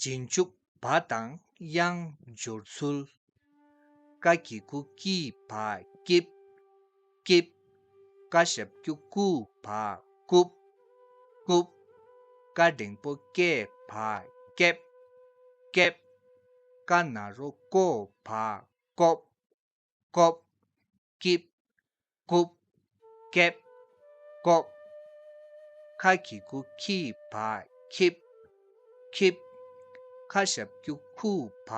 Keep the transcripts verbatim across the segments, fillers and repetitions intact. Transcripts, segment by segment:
རྗེས་འཇུག་བ་དང་དབྱངས་སྦྱོར་ཚུལ། ཀ་གི་གུ་ཀི་བ་ཀིབ། ཀིབ། ཀ་ཞབས་ཀྱུ་ཀུ་བ་ཀུབ། ཀུབ། ཀ་འགྲེང་པོ་ཀེ་བ་ཀེབ། ཀེབ། ཀ་ན་རོ་ཀོ་བ་ཀོབ། ཀོབ། ཀིབ། ཀུབ། ཀེབ། ཀོབ། ཁ་གི་གུ་ཁི་བ་ཁིབ། ཁིབ། ཁ་ཞབས་ཀྱུ་ཁུ་བ་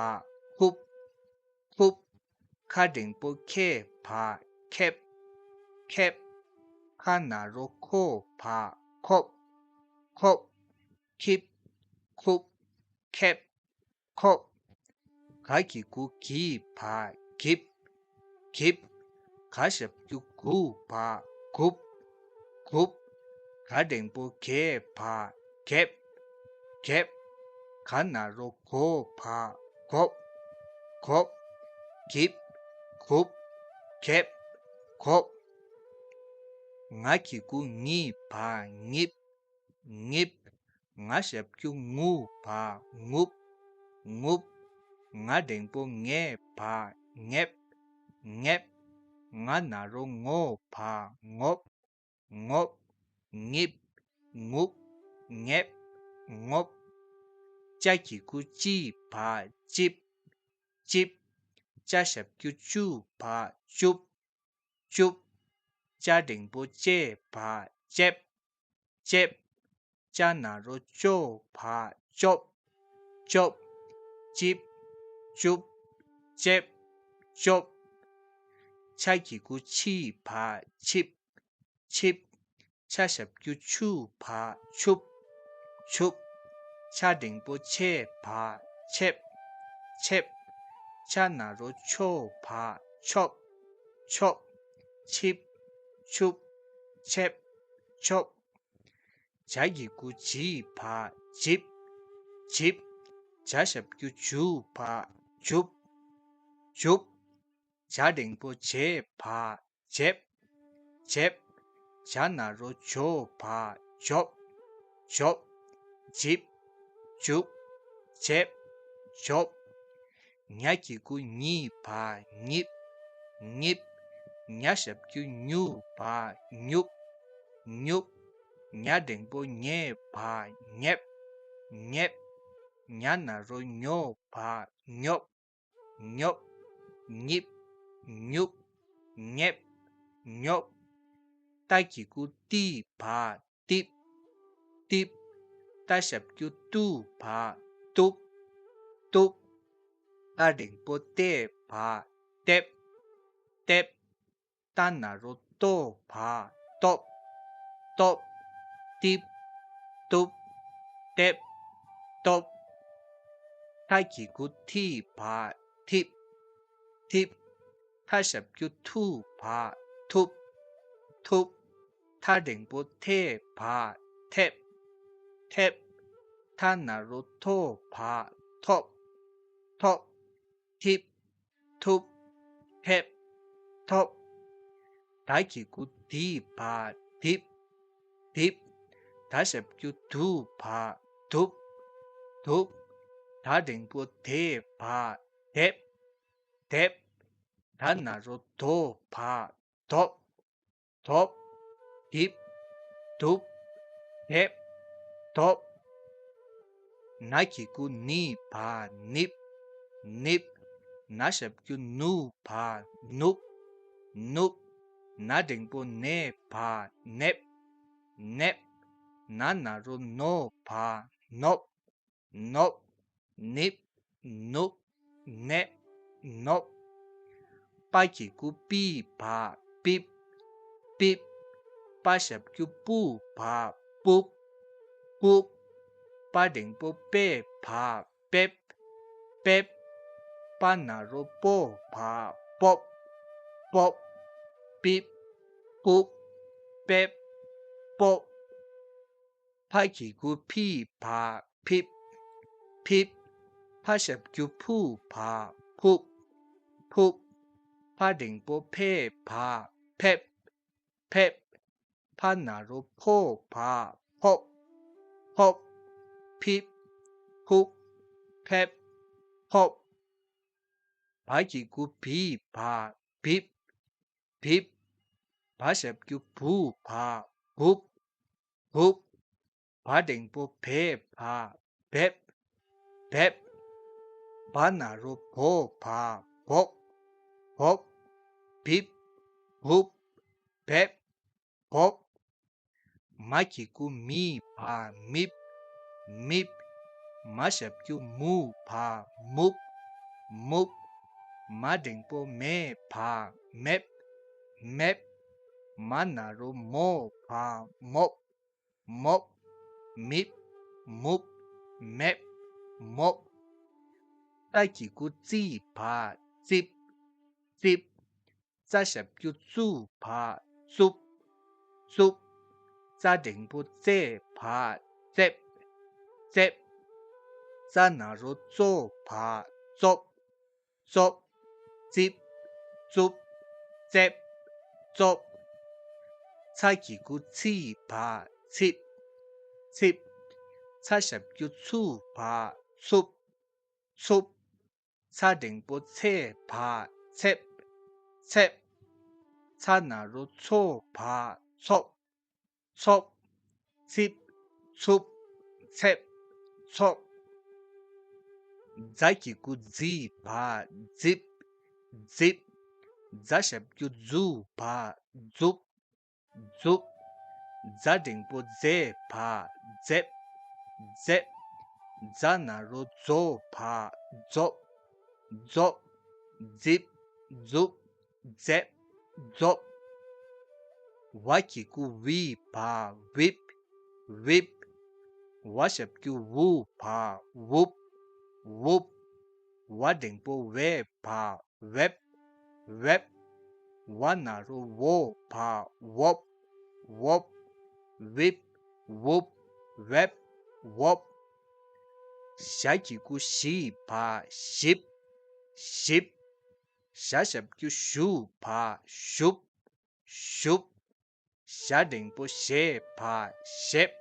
ཁུབ། ཁུབ། ཁ་འགྲེང་པོ་ཁེ་བ་ཁེབ། ཁེབ། ཁ་ན་རོ་ཁོ་བ་ཁོབ། ཁོབ། ཁིབ། ཁུབ། ཁེབ། ཁོབ། ག་གི་གུ་གི་བ་གིབ། གིབ། ག་ཞབས་ཀྱུ་གུ་བ་གུབ། གུབ། ག་འགྲེང་པོ་གེ་བ་གེབ། གེབ། ག་ན་རོ་གོ་བ་གོབ། གོབ། གིབ། གུབ། གེབ། གོབ། ང་གི་གུ་ངི་བ་ངིབ། ངིབ། ང་ཞབས་ཀྱུ་ངུ་བ་ངུབ། ངུབ། ང་འགྲེང་པོ་ངེ་བ་ངེབ། ངེབ། ང་ན་རོ་ངོ་བ་ངོབ། ངོབ། ངིབ། ངུབ། ངེབ། ངོབ། ཅ་གི་གུ་ཅི་བ་ཅིབ། ཅིབ། ཅ་ཞབས་ཀྱུ་ཅུ་བ་ཅུབ། ཅུབ། ཅ་འགྲེང་པོ་ཅེ་བ་ཅེབ། ཅེབ། ཅ་ན་རོ་ཅོ་བ་ཅོབ། ཅོབ། ཅིབ། ཅུབ། ཅེབ། ཅོབ། ཆ་གི་གུ་ཆི་བ་ཆིབ། ཆིབ། ཆ་ཞབས་ཀྱུ་ཆུ་བ་ཆུབ། ཆུབ། ཆ་འགྲེང་པོ་ཆེ་བ་ཆེབ། ཆེབ། ཆ་ན་རོ་ཆོ་བ་ཆོབ། ཆོབ། ཆིབ། ཆུབ། ཆེབ། ཆོབ། ཇ་གི་གུ་ཇི་བ་ཇིབ། ཇིབ། ཇ་ཞབས་ཀྱུ་ཇུ་བ་ཇུབ། ཇུབ། ཇ་འགྲེང་པོ་ཇེ་བ་ཇེབ། ཇེབ། ཇ་ན་རོ་ཇོ་བ་ཇོབ། ཇོབ། ཇིབ། ཇུབ། ཇེབ། ཇོབ། ཉ་གི་གུ་ཉི་བ་ཉིབ། ཉིབ། ཉ་ཞབས་ཀྱུ་ཉུ་བ་ཉུབ། ཉུབ། ཉ་འགྲེང་པོ་ཉེ་བ་ཉེབ། ཉེབ། ཉ་ན་རོ་ཉོ་བ་ཉོབ། ཉོབ། ཉིབ། ཉུབ། ཉེབ། ཉོབ། ཏ་གི་གུ་ཏི་བ་ཏིབ། ཏིབ། ཏ་ཞབས་ཀྱུ་ཏུ་བ་ཏུབ། ཏུབ། ཏ་འགྲེང་པོ་ཏེ་བ་ཏེབ། ཏེབ། ཏ་ན་རོ་ཏོ་བ་ཏོབ། ཏོབ། ཏིབ། ཏུབ། ཏེབ། ཏོབ། ཐ་གི་གུ་ཐི་བ་ཐིབ། ཐིབ། ཐ་ཞབས་ཀྱུ་ཐུ་བ་ཐུབ། ཐུབ། ཐ་འགྲེང་པོ་ཐེ་བ་ཐེབ། ཐེབ། ཐ་ན་རོ་ཐོ་བ་ཐོབ། ཐོབ། ཐིབ། ཐུབ། ཐེབ། ཐོབ། ད་གི་གུ་དི་བ་དིབ། དིབ། ད་ཞབས་ཀྱུ་དུ་བ་དུབ། དུབ། ད་འགྲེང་པོ་དེ་བ་དེབ། དེབ། ད་ན་རོ་དོ་བ་དོབ། དོབ། དིབ། དུབ། དེབ། དོབ། ན་གི་གུ་ནི་བ་ནིབ། ནིབ། ན་ཞབས་ཀྱུ་ནུ་བ་ནུབ། ནུབ། ན་འགྲེང་པོ་ནེ་བ་ནེབ། ནེབ། ན་ན་རོ་ནོ་བ་ནོབ། ནོབ། ནིབ། ནུབ། ནེབ། ནོབ། པ་གི་གུ་པི་བ་པིབ། པིབ། པ་ཞབས་ཀྱུ་པུ་བ་པུབ། པུབ། པ་འགྲེང་པོ་པེ་བ་པེབ། པེབ། པ་ན་རོ་པོ་བ་པོབ། པོབ། པིབ། པུབ། པེབ། པོབ། ཕ་གི་གུ་ཕི་བ་ཕིབ། ཕིབ། ཕ་ཞབས་ཀྱུ་ཕུ་བ་ཕུབ། ཕུབ། ཕ་འགྲེང་པོ་ཕེ་བ་ཕེབ། ཕེབ། ཕ་ན་རོ་ཕོ་བ་ཕོབ། ཕོབ། ཕིབ། ཕུབ། ཕེབས། ཕོབ། བ་གི་གུ་བི་བ། བིབ། བིབ། བ་ཞབས་ཀྱུ་བུ་བ། བུབ། བུབ། བ་འགྲེང་བུ་བེ་བ། བེབ། བེབ། བ་ན་རོ་བོ་བ། བོབ། བོབ། བིབ། བུབ། བེབ། བོབ། མ་གི་གུ་མི་བ། མིབ། མིབ། མ་ཞབས་ཀྱུ་མུ་བ། མུབ། མུབ། མ་འགྲེང་བུ་མེ་བ། མེབ། མེབ། མ་ན་རོ་མོ་བ། མོབ། མོབ། མིབ། མུབ། མེབ། མོབ། ཙ་གི་གུ་ཙི་བ། ཙིབ། ཙིབ། ཙ་ཞབས་ཀྱུ་ཙུ་བ། ཙུབ། ཙུབ། ཙ་འགྲེང་བུ་ཙེ་བ། ཙེབ། ཙེབ། ཙ་ན་རོ་ཙོ་བ། ཙོབ། ཙོབ། ཙིབ། ཙུབ། ཙེབ། ཙོབ། ཚ་གི་གུ་ཚི་བ། ཚིབ། ཚིབ། ཚ་ཞབས་ཀྱུ་ཚུ་བ། ཚུབ། ཚུབ། ཚ་འགྲེང་བུ་ཚེ་བ། ཚེབ། ཚེབ། ཚ་ན་རོ་ཚོ་བ། ཚོབ། ཚོབ། ཚིབ། ཚུབ། ཚེབ། ཚོབ། ཛ་གི་གུ་ཛི་བ། ཛིབ། ཛིབ། ཛ་ཞབས་ཀྱུ་ཛུ་བ། ཛུབ། ཛུབ། ཛ་འགྲེང་བུ་ཛེ་བ། ཛེབ། ཛེབ། ཛ་ན་རོ་ཛོ་བ། ཛོབ། ཛོབ། ཛིབ། ཛུབ། ཛེབ། ཛོབ། ཝ་གི་གུ་ཝི་བ། ཝིབ། ཝིབ། ཝ་ཞབས་ཀྱུ་ཝུ་བ། ཝུབ། ཝུབ། ཝ་འགྲེང་བུ་ཝེ་བ། ཝེབ། ཝེབ། ཝ་ན་རོ་ཝོ་བ། ཝོབ། ཝོབ། ཝིབ། ཝུབ། ཝེབ། ཝོབ། ཞ་གི་གུ་ཞི་བ། ཞིབ། ཞིབ། ཞ་ཞབས་ཀྱུ་ཞུ་བ། ཞུབ། ཞུབ། ཞ་འགྲེང་བུ་ཞེ་བ། ཞེབ།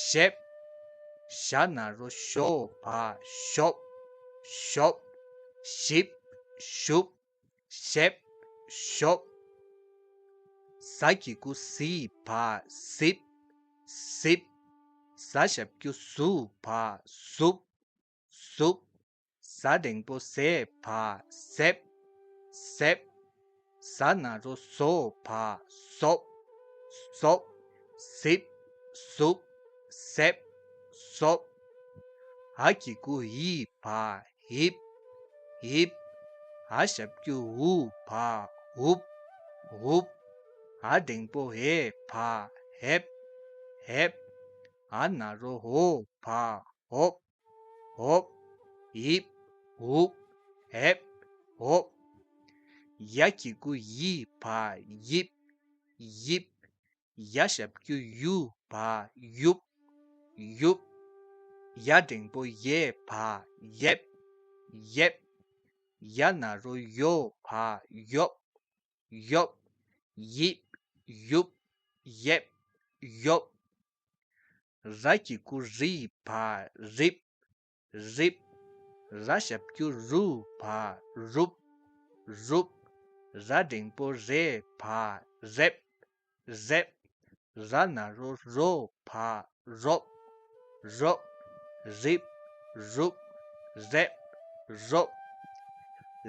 ཞེབ། ཞ་ན་རོ་ཞོ་བ། ཞོབ། ཞོབ། ཞིབ། ཞུབ། ཞེབ། ཞོབ། ཟ་གི་གུ་ཟི་བ། ཟིབ། ཟིབ། ཟ་ཞབས་ཀྱུ་ཟུ་བ། ཟུབ། ཟུབ། ཟ་འགྲེང་བུ་ཟེ་བ། ཟེབ། ཟེབ། ཟ་ན་རོ་ཟོ་བ། ཟོབ། ཟོབ། ཟིབ། ཟུབ། ཟེབ། ཟོབ། འ་གི་གུ་འི་བ། འིབ། འིབ། འ་ཞབས་ཀྱུ་འུ་བ། འུབ། འུབ། འ་འགྲེང་བུ་འེ་བ། འེབ། འེབ། འ་ན་རོ་འོ་བ། འོབ། འོབ། འིབ། འུབ། འེབ། འོབ། ཡ་གི་གུ་ཡི་བ། ཡིབ། ཡིབ། ཡ་ཞབས་ཀྱུ་ཡུ་བ། ཡུབ། ཡུབ། ཡ་འགྲེང་བུ་ཡེ་བ། ཡེབ། ཡེབ། ཡ་ན་རོ་ཡོ་བ། ཡོབ། ཡོབ། ཡིབ། ཡུབ། ཡེབ། ཡོབ། ར་གི་གུ་རི་བ། རིབ། རིབ། ར་ཞབས་ཀྱུ་རུ་བ། རུབ། རུབ། ར་འགྲེང་བུ་རེ་བ། རེབ། རེབ། ར་ན་རོ་རོ་བ། རོབ། རོབ། རིབ། རུབ། རེབ། རོབ།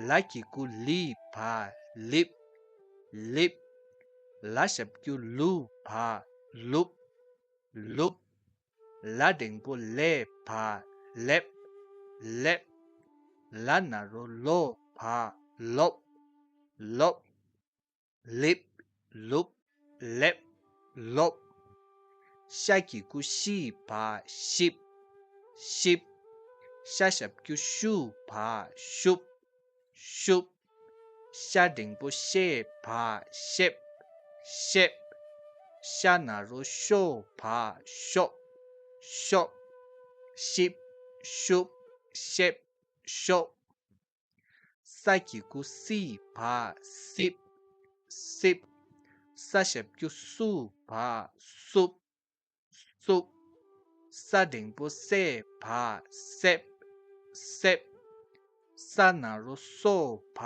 ལ་གི་གུ་ལི་བ། ལིབ། ལིབ། ལ་ཞབས་ཀྱུ་ལུ་བ། ལུབ། ལུབ། ལ་འགྲེང་བུ་ལེ་བ། ལེབ། ལེབ། ལ་ན་རོ་ལོ་བ། ལོབ། ལོབ། ལིབ། ལུབ། ལེབ། ལོབ། ཤ་གི་གུ་ཤི་བ། ཤིབ། ཤིབ། ཤ་ཞབས་ཀྱུ་ཤུ་བ། ཤུབ། ཤུབ། ཤ་འགྲེང་བུ་ཤེ་བ། ཤེབ། ཤེབ། ཤ་ན་རོ་ཤོ་བ། ཤོབ། ཤོབ། ཤིབ། ཤུབ། ཤེབ། ཤོབ། ས་གི་གུ་སི་བ། སིབ། སིབ། ས་ཞབས་ཀྱུ་སུ་བ། སུབ། སུབ། ས་འགྲེང་བུ་སེ་བ། སེབ། སེབ། ས་ན་རོ་སོ་བ་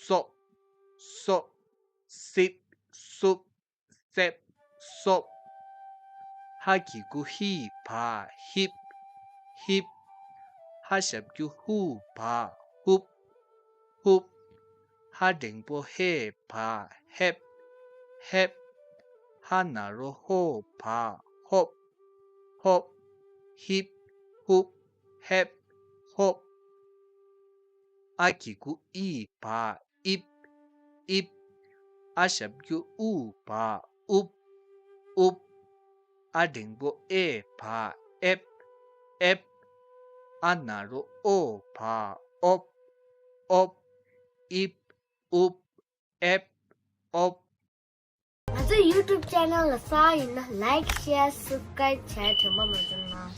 སོབ། སོ། སིབ། སུབ། སེབ། སོབ། ཧ་གི་གུ་ཧི་བ་ཧིབ། ཧིབ། ཧ་ཞབས་ཀྱུ་ཧུ་བ་ཧུབ། ཧུབ། ཧ་འགྲེང་པོ་ཧེ་བ་ཧེབ། ཧེབ། ཧ་ན་རོ་ཧོ་བ་ཧོབ། ཧོབ། ཧིབ། ཧུབ། ཧེབ། ཧོབ། ཨ་གི་གུ་ཨི་བ་ཨིབ། ཨིབ། ཨ་ཞབས་ཀྱུ་ཨུ་བ་ཨུབ། ཨུབ། ཨ་འགྲེང་པོ་ཨེ་བ་ཨེབ། ཨེབ། ཨ་ན་རོ་ཨོ་བ་ཨོབ། ཨོབ། ཨིབ། ཨུབ། ཨེབ། ཨོབ། ང་ཚོའི་YouTube channel ལ་གསར་ཡིན་ན་like, share, subscribe བྱས་དྲན་པ་མ་བརྗེད་གནང་།